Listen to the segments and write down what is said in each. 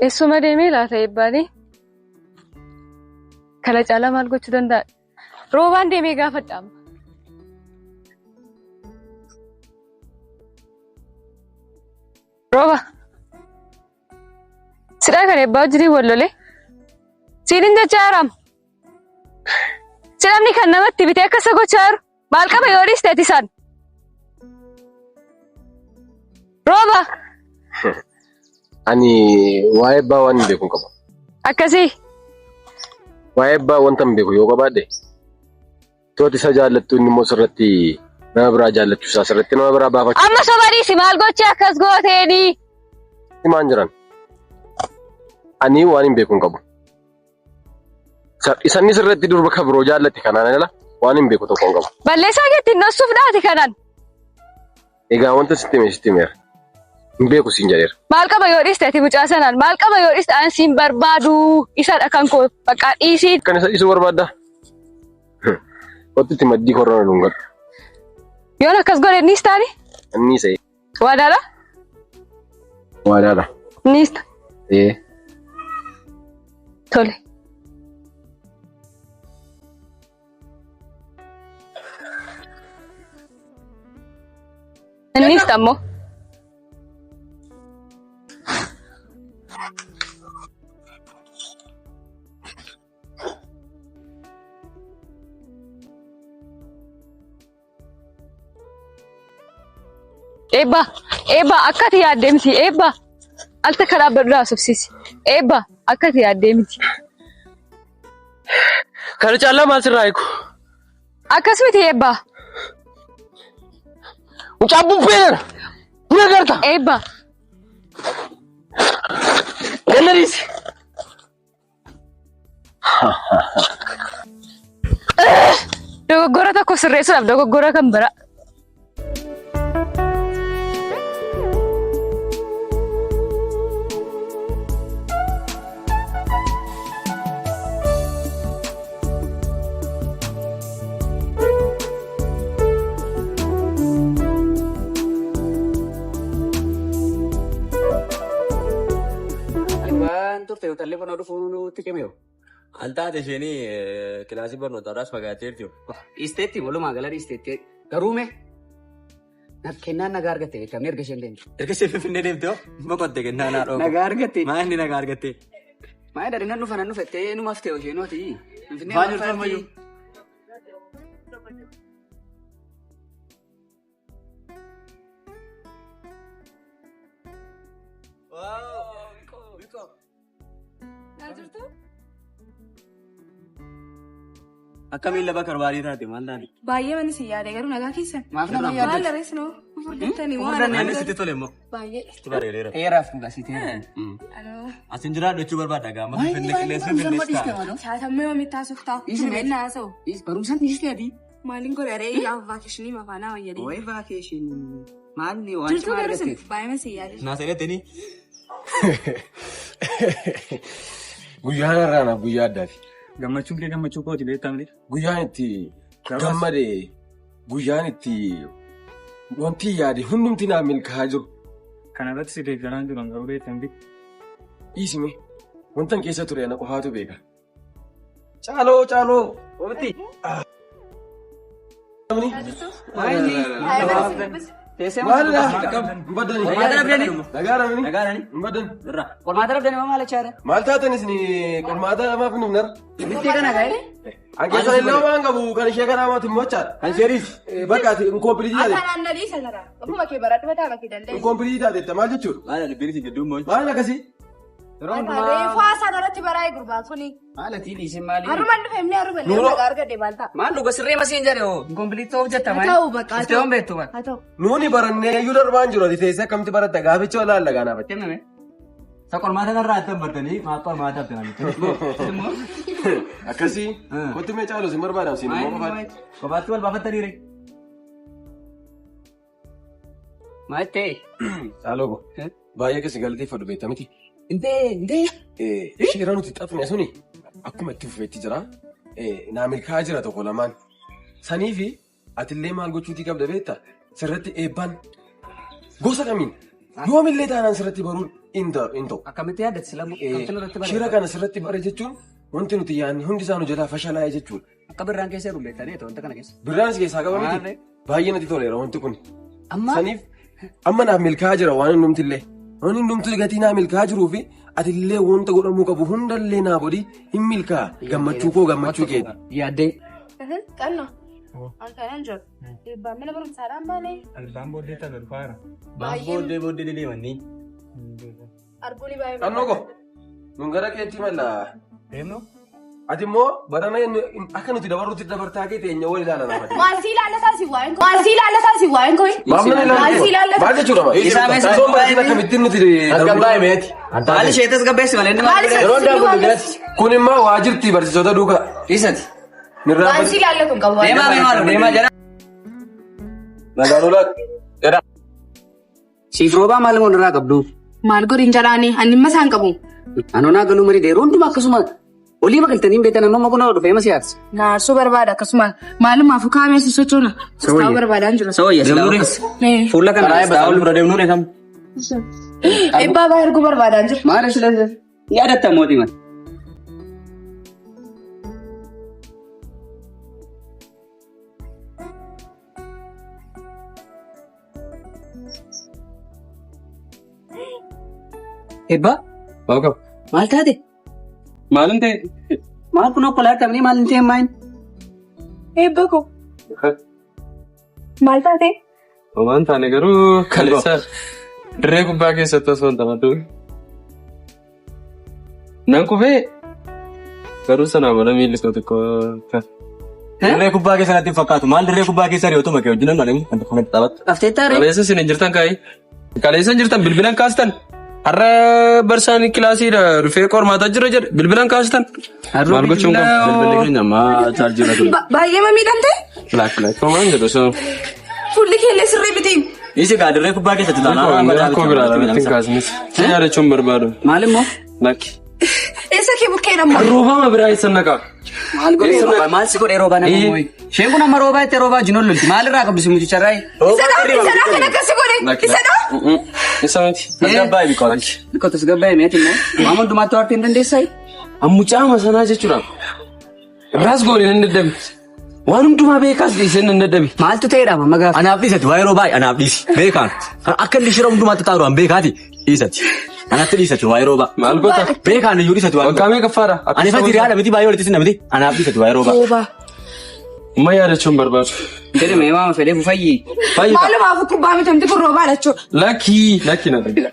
Eessuma deemee laata eebbaanii? Kana caalaa maal gochuu danda'a? Roobaan deemee gaafadha amma. Rooba. Sidhaa kan eebbaa wajjiniin wal lolee. Siinin jechaa jiraam. Sidhamni kan namatti bitee akka isa gochaa jiru maal qaba yoo dhiiste ati isaan? Rooba. Ani waa'ee abbaa waan hin beeku hin qabu. Akkasii. Waa'ee abbaa wanta hin beeku yoo qabaadhe tooti isa jaallattu inni immoo sirratti nama biraa jaallachuu isaa sirratti nama biraa baafachuu Amma soba dhiisi maal gochee akkas gooteeni? himaan jiran. Ani waan hin beeku hin qabu. Isanni sirratti durba kan biroo jaallatti kanaan ala waan hin beeku tokko hin qabu. Balleessaa keetti hin dhossuuf dhaati kanaan. Egaa wanta sitti hime sitti himeera. Hin beeku siin jedheera. Maal qaba yoo dhiiste ati mucaa sanaan maal qaba yoo dhiiste an siin barbaadu isadha kan koo bakka dhiisii. Kan isa dhiisuu barbaaddaa? Kottu itti maddii korona dhungadhu. Yoon akkas godhe innis taani Inni isa waadaadha waadaadha. innis Ee. tole. Innis ammoo. Eebba, eebba akka ati yaaddee miti, eebba. Al takka dhaabbadhu haasofsiisi. Eebba akka ati yaaddee miti. Kana caalaa maal sirraa eegu? Akkas miti eebba. Mucaa bubbee jira. Buna garta. Eebba. Ganna dhiisi. Dogoggora tokko sirreessuudhaaf dogoggora kan biraa. Waan turte utallee fanoo dhufuu nutti cimee. Al taate isheen kilaasii barnootaadhaas fagaatteerti. Dhiisteetti walumaa gala dhiisteetti. Garuu mee naaf kennaan nagaa argatte beekamni erga isheen deemte. Erga isheen Finfinnee deemte hoo boqotte kennaa naa dhooqa. Nagaa argatte. Maa inni nagaa argatte? Maa jedhani nan dhufa nan dhufa jettee numaaf ta'e isheen hooti. Finfinnee Maal maal jirtu ammayyuu? Akka miila bakar baarii taate maal taate? Baay'ee manni si yaade garuu nagaa keessan. Maaf nama Maal yaaddu? dharees noo? Furdattanii moo? Furdanne. Inni sitti tole immoo. Baay'ee. Sitti bareedeera. Dheeraaf dhugaa si ta'e. Aloo. Asin jiraadhu jechuu barbaadda gaama Finfinnee qilleensi Finfinnees ta'a. Shaatamee mamitti haasoftaa. Dhiisi mee? Inni haasa'u. Barumsaan dhiistee ati? Maaliin godha ree yaa vaakishinii mafaanaa wayyadee. Wayi vaakeeshinii. Maal ni waan Jirtuu cimaa garuu argatte? sin baay'ee si yaade. Naa seenettini. Guyyaan har'aa naaf guyyaa addaati. Gammachuun kee gammachuu kooti beektaa miti. Guyyaan itti gammade guyyaan itti wanti yaade hundumti naaf milkaa'aa jiru. Kana irratti si deeggaraan jiru garuu beektaa miti. Dhiisime wantan keessa ture ana qofaatu beeka. Caaloo caaloo. Oomti. Teessee Maalidha? Hin baddani. Qormaata dhabdani. Nagaadha mini. Nagaadhani. Hin baddani. Qormaata dhabdani maa maal jechaadha? Maal taatan isin qormaata maaf hin dhufnara? Bittee kana ga'e. An keessa illee waan qabu kan ishee kanaa maati immoo jechaadha. Kan sheeriif. Bakka ati inkoompiilitii taate. Afaan annalii isa gara. Ofuma kee baradhu mataa bakki dandeessu. Inkoompiilitii taateetta maal jechuudha? Maal dubbiin isin gidduu immoo? Maal akkasii? Yeroo hundumaa Reefuu haasaan irratti baraa'e gurbaan kuni. Maal ati dhiisin maali? Haruma dhufe himni haruma illee nagaa argadhe maal ta'a? Maal dhuga sirree masiin jedhe hoo? Inkompiliit ta'uuf jetta Haa maal? ta'u bakka, haa Dhuftee ta'u. hoon beektu maal? Haa ta'u. Nuuni barannee iyyuu darbaan jiru ati teessee akkamitti baratta gaaficha olaanla gaanaaf. Kenname. Isa qormaata kanarraa adda battanii maal qormaata haftee namitti. Akkasii kottu mee caalu sin barbaadamu siin immoo qofaatti. Kophaatti wal baafattanii ree. Maal ta'e? Caaloo ko baay'ee keessa galateeffadhu beekta miti. Intee intee. Shira nuti xaxne suni akkuma itti fufeetti jira. Naa milkaa'aa jira tokko lamaan. Sanii fi atillee maal gochuutii qabda beekta sirratti eebbaan gosa kamiin yoomillee taanaan sirratti baruun hin ta'u. Akkamitti yaadatti silamu? Akkamitti nurratti Shira bare? kana sirratti bare jechuun wanti nuti yaadne hundi isaa nu jalaa fashalaa'e jechuudha. Akka birraan keessa jiru beektanii wanta kana keessa. Birraanis keessaa qaba miti. Baay'ee natti toleera wanti kun. Amma Saniif amma naaf milkaa'aa jira waan hundumtillee. Waan hundumtu gatii naa milkaa'aa jiruu fi atillee wanta godhamuu qabu hundallee naa godhi hin milkaa'a. Gammachuu koo gammachuu keeti. Yaaddee. Qanno. An kanan jiru. Eebbaan mana barumsaadhaan baane. Albaan booddee ta'e dhufaa jira. Booddee booddee dedeemanii. Arguun baay'ee Qannoo ko nun gara keetti malla. Deemnu? Ati immoo barana akka nuti dabarrutti dabartaa kee teenya wal ilaalaa naafate. Maal si ilaallata si waa'een koo? Maal si ilaallata si waa'een koo? Maaf nan Maal si ilaalate? ilaallata? Maal jechuudha maal? Isaa meeshaa Osoo hin baratin akkamittiin nuti Tasgabbaa'e meeti. Maal ishee tasgabbeessi malee inni maal Maal godhe? Yeroo hundaa kun galatti. Kun immoo waajirti barsiisota duukaa. Dhiisati. Maal si ilaallatu hin qabu. Deemaa mee maal deemaa jala. Nagaan olaa. Siif roobaa maal immoo irraa qabdu? Maal godhin jalaani? Ani dhimma isaan qabu. Anoonaa galuu marii yeroo hundumaa akkasuma olii magaltanii hin beektan amma kun dhufee masi yaadsa. Naarsuu barbaada akkasuma maalumaaf kaamee si sochoona. Sa'a barbaadaan jiru. Sooyya silaa akkas. Fuula kana Karaa eebba ol bira deemnuu reekam. Eebbaa baay'ee arguu barbaadaan jiru. Maal sila yaadatta mootii mal. Eebba Welcome. maal taate? Maal hin ta'e? Maal kun okkolaa qabnee maal hin ta'e maayin? Eebba koo maal taate? Homaan taane garuu kaleessa dirree kubbaa keessatti osoo hin taphatu. Nan kufee garuu sanaa booda miilli koo xiqqoo Dirree kubbaa keessa natti hin fakkaatu. Maal dirree kubbaa keessa hiriyootuma kee wajjin namni kan tokko kan taphattu. Qaftee taaree? Kaleessa isin hin jirtan kaa'ee. Kaleessa hin jirtan bilbilan kaastan. Har'a barsaan kilaasiidha dhufee qormaataa jira jedhe bilbilan kaastan. Maal gochuun qabu? Bilbilli keenya ammaa chaarjii irra ture. Baay'ee ma miidhamte? Laak laak homaan jedhu osoo. Fuulli keellee sirrii miti. Isi gaa dirree kubbaa keessatti taanaan Rakkoo biraa irratti hin kaasnis. Si yaadachuun barbaadu. Maal immoo? Lakki. Eessa kee bukkee dhamma? Roobama biraa eessa naqaa? Maal godhee roobaa? Maal si godhee roobaa nama mooyi? Isheen kun amma roobaa itti roobaa wajjin ol lolti. Maal irraa qabdu si mucicharraa? Isadha isadha kan akkasi godhe isadha. Isa miti. Tasgabbaa'e biqilaa. Biqiltuu tasgabbaa'e meeti immoo. Waan hundumaatti waartii hin dandeessaa? Ammucaama sanaa jechuudha. Irraas goone nan dadhabe. Waan hundumaa beekaas dhiisee nan dadhabe. Maaltu ta'eedha amma gaafa? Anaaf dhiisati waa'ee roobaa anaaf dhiisi. Beekaan. Akka inni shira hundumaatti xaaru an beekaati dhiisati. Anatti dhiisati waa'ee roobaa. Maal goota? Beekaan iyyuu dhiisati waa'ee Waggaa meeqaffaadha? Ani fati riyaadha miti baay'ee walitti sinna miti. Anaaf dhiisati waa'ee roobaa. Roobaa. Amma yaadachuun barbaadu. Jedhame waama fedhee fayyi. Fayyida. Maalumaaf kubbaa mitamti kun roobaa jechuudha. Lakkii lakkii na dhagaye.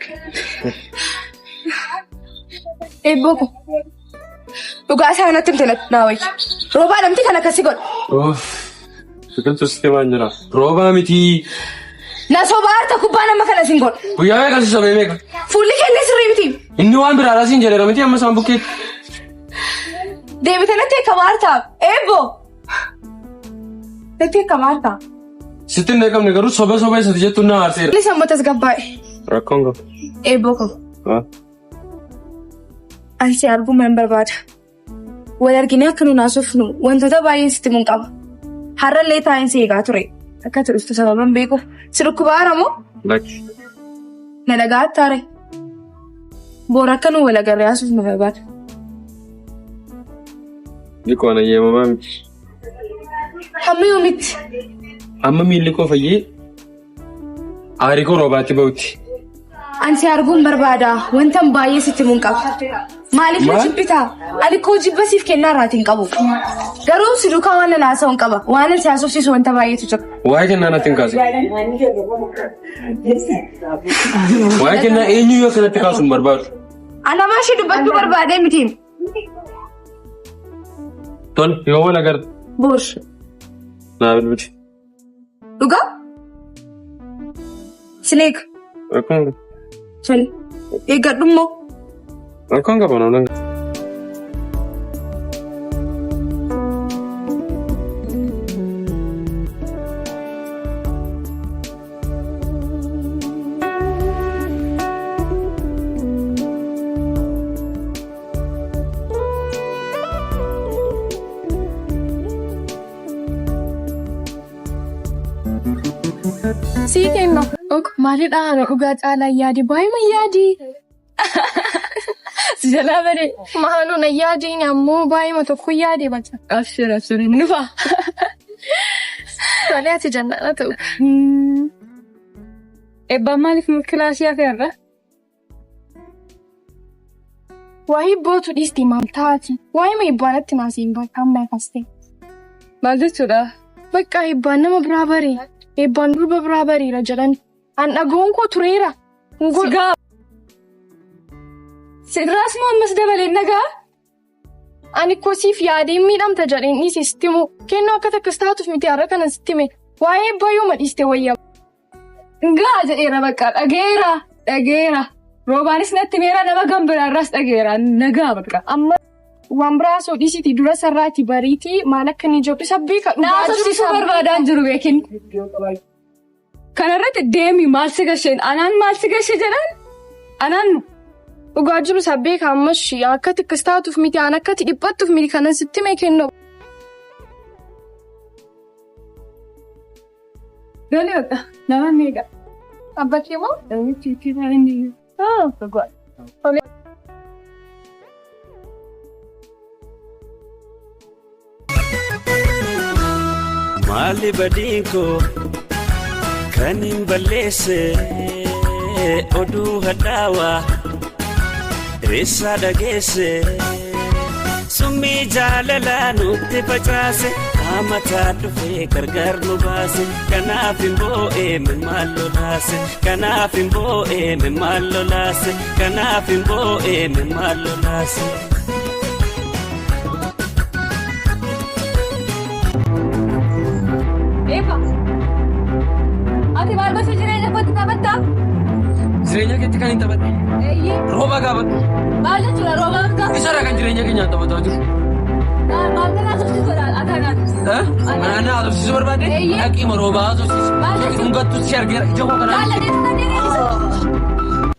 Eebboo koo. Dhugaa isaa natti himte naa wayya. Roobaa namti kan akkasi godhe. Oof. Biqiltuu sitti waan jira. Roobaa miti. Na sobaarta kubbaa nama kana sin godhe. Guyyaa meeqa si sobee meeqa? Fuulli keellee sirrii miti. Inni waan biraadhaa siin jedheera miti amma isaan bukkeetti. Deebite natti akka maartaa. Eebboo. Natti akka maartaa. Sitti hin eegamne garuu soba soba isatti jettuun na aarseera. Fuulli sammuu tasgabbaa'e. Rakkoon qabu. Eebboo koo. Ani si arguu man barbaada. Wal arginee akka nuun haasofnu wantoota baay'een sitti mun qaba. Har'allee taa'een si eegaa ture. Akka ati dhuftu sababan beekuuf si dhukkubaara moo? Lakki. Na dhagaa taare. Boora akka nu wal agarree haasofnu barbaada. Liqoon ayyeemamaa miti. Hamma yoomitti? Amma miilli koo fayyee aarii koo roobaatti ba'utti. Ani si arguun barbaada. Wantan baay'ee sitti mun qaba. Maaliif na Maal? jibbitaa? Ani koo jibba siif kennaa irraatii hin qabu. Garuu si duukaa waan nan haasa'u hin qaba. Waan si haasofsiisu wanta baay'eetu jira. Waa'ee kennaa natti hin kaasin. Waa'ee kennaa eenyuyyuu akkanatti kaasu hin barbaadu. Ana maashii dubbachuu barbaadee miti. Tole yoo wal agarte. Bor. Naa bilbili. Dhugaa? Sineeg. Rakkoon Tole. Eeggadhu immoo. Rakkoon qaba noonu. Sii kenna. Ok maalidha ana dhugaa caalaa yaade baay'uma yaadi. Si jalaa badee. Maaloo na yaadiin ammoo baay'uma tokko yaade baca. Abshir abshir inni dhufa. Tole ati jannana ta'u. Eebbaan maaliif kilaasii hafe har'a? Waa hibbootu dhiisti maal taati? Waa'ima hibbaanatti maasiin bakka amma kaste. Maal jechuudha? Bakka hibbaan nama biraa baree. Eebbaan durba biraa bareera jedhan. An dhaga'uun koo tureera. Sigaa. Sirraas moo ammas dabaleen nagaa? Ani kosiif yaadeen miidhamta jedheen dhiise sitti himu. Kennoo akka takkas taatuuf miti har'a kana sitti hime. Waa'ee eebbaa yooma dhiiste wayya. Gaa jedheera bakka dhageera dhageera. Roobaanis natti meera nama kan biraarraas dhageera nagaa bakka. Amma waan biraa osoo dhiisitii dura sarraati bariitii maal akka inni jedhu isa beeka Naa sobsiisuu barbaadaan jiru beekin. Kanarratti deemi maal si gasheen anaan maal si gashee jedhan anaan Dhugaa jiru isa beeka ammas akka tikkas taatuuf miti aan akkati dhiphattuuf miti kanan sitti hime kennoo. Galee bakka nama meeqa. Abbaa kee moo? Maali badiin koo kan hin balleesse oduu hadhaawaa eessaa dhageesse summii jaalalaa nutti facaase haamataa dhufee gargar nu baase kanaaf hin boo'eeme maal lolaase kanaaf hin boo'eeme maal lolaase kanaaf hin boo'eeme maal lolaase. Eebba. Ati maal gosa jireenya kootti taphattaa? Jireenya keetti kan hin taphatte. Eeyyee. Rooba gaafadhu. Maal jechuudha rooba bakka? Isarraa kan jireenya keenyaan taphataa jiru. Maal kana haasofsiisuudha ataanaan. Anaan haasofsiisuu barbaadde? Eeyyee. Dhaqii roobaa haasofsiisu. Maal jechuudha? Dhungattu si argeera ija koo kanaan. Maal dhageessisa deebiisa?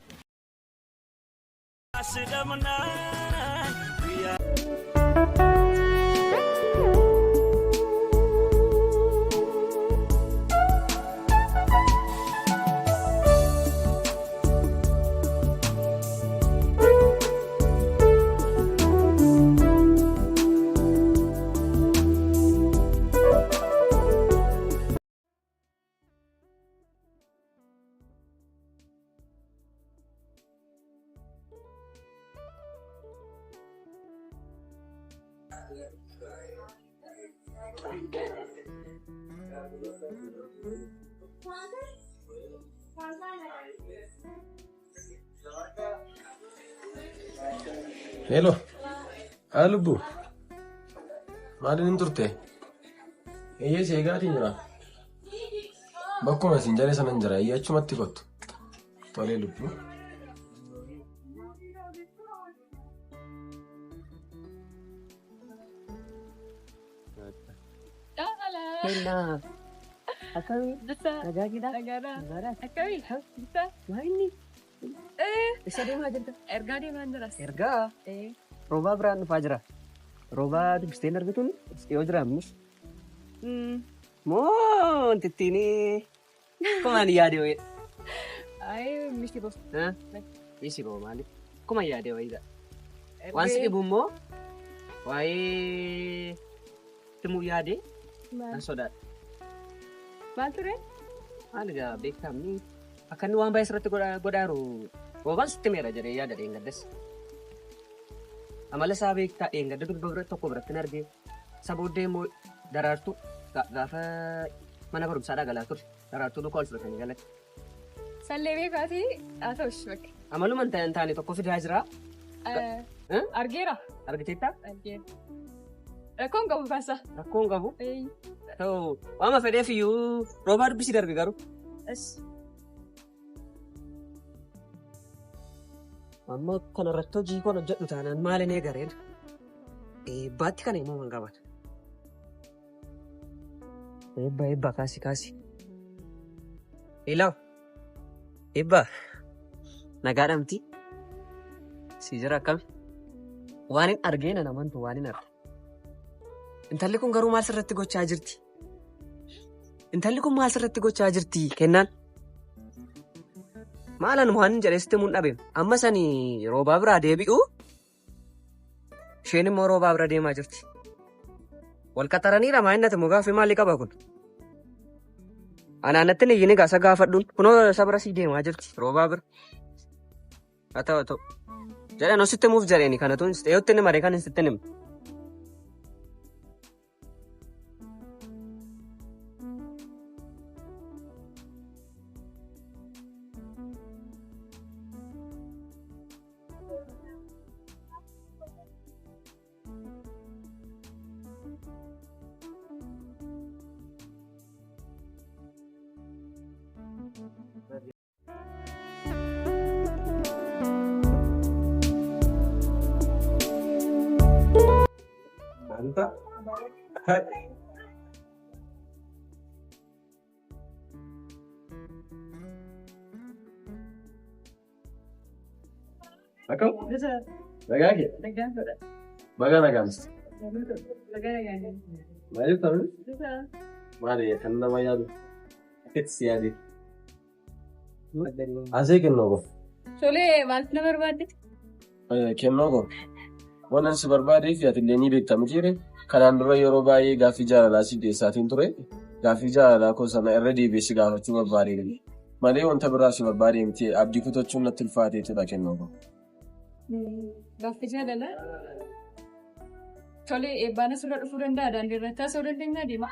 Hello. Haa lubbu. Maaliin hin turte? Eeyyee si eegaatiin jira. Bakkuma isin jala sanan jira. Eeyyee achumatti kottu. Tolee lubbu. Kennaa. Akkamii? Nagaa jedhaa? Nagaadha. Akkamii? Bisa. Maayinni? Isa deemaa jirta? Ergaa deemaa jiras. Ergaa? Roobaa biraan dhufaa jira. Roobaa dubbistee hin argituun dhiyoo jira ammas. Moo wanti ittiin akkuma ani yaade wayii. Ayi miti bos. Misi boo maali? Akkuma yaade wayiidha. Waan si dhibu immoo waa'ee timuu yaade nan sodaadha. Maal ture? Maal egaa beektamni akka inni waan baay'ee sirriitti godhaaru roobaan sitti meera jedhee yaada dheengaddas. Amala isaa beektaa dheengadda durba bira tokko biratti hin argee isa booddee immoo daraartuu gaafa mana barumsaadhaa galaa ture daraartuu duukaa ol fudhatanii galate. Sallee beekaati haa ta'u ishee bakka. Amaluma hin taane tokko fidaa jira. Argeera. Argiteetta? Argeera. Rakkoon qabu kaasa. Rakkoon qabu? Ta'u waama fedheef iyyuu roobaa dubbisii darbe garuu. Amma kanarratti hojii kon hojjedhu taanaan maalin eegareen? Eebbaatti kana immoo man qaban. Eebba eebba kaasi kaasi. Ilaa eebba nagaadha miti. Si jira akkami? Waan hin argee nan amantu waan hin arge. Intalli kun garuu maal sirratti gochaa jirti? Intalli kun maal sirratti gochaa jirti kennaan? Maalan waan jedhee sitti himuun dhabe. Amma sani roobaa biraa deebi'u isheen immoo roobaa bira deemaa jirti. Wal qaxaraniidha maa inni ati immoo gaaffii maalii qaba kun? Anaanatti ni iyyini gaasa gaafadhuun kunoo isa bira sii deemaa jirti roobaa bira. Haa ta'u haa ta'u. Jedhan sitti himuuf jedheeni kanatu dhiyootti inni maree kan sitti himu. Maalta? Hai. Akkam? Nagaa kee? Baga nagaan. Maaliif ta'u? Maali kan nama yaadu? Akkatti si yaade. Asee kennoo koo. Tolee, maaltu na barbaadde? Kennoo koo. Wannan si barbaadeef ati illee ni beekta mitiire. Kanaan dura yeroo baay'ee gaaffii jaalalaa si dhiyeessaatiin ture. Gaaffii jaalalaa koo sana irra deebi'ee si gaafachuu barbaade. Malee wanta biraa si barbaade miti abdii kutachuun natti ulfaateetudha kennoo koo. Gaaffii jaalalaa? Tolee, eebbaan asirra dhufuu danda'a. Daandii irratti haasa'uu dandeenya deema.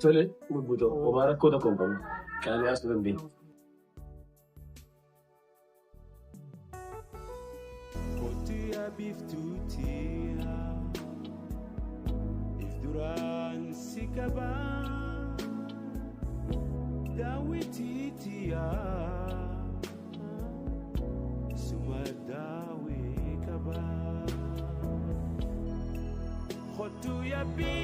Tole, lubbuu ta'u. Homaa rakkoo tokko hin qabnu. Qaalii haasa'uu dandeenya. Kootu biiftuutiya if duraan si qabaa daawwitiitiya suma daawwee qabaa. Kootu biiftuutiya.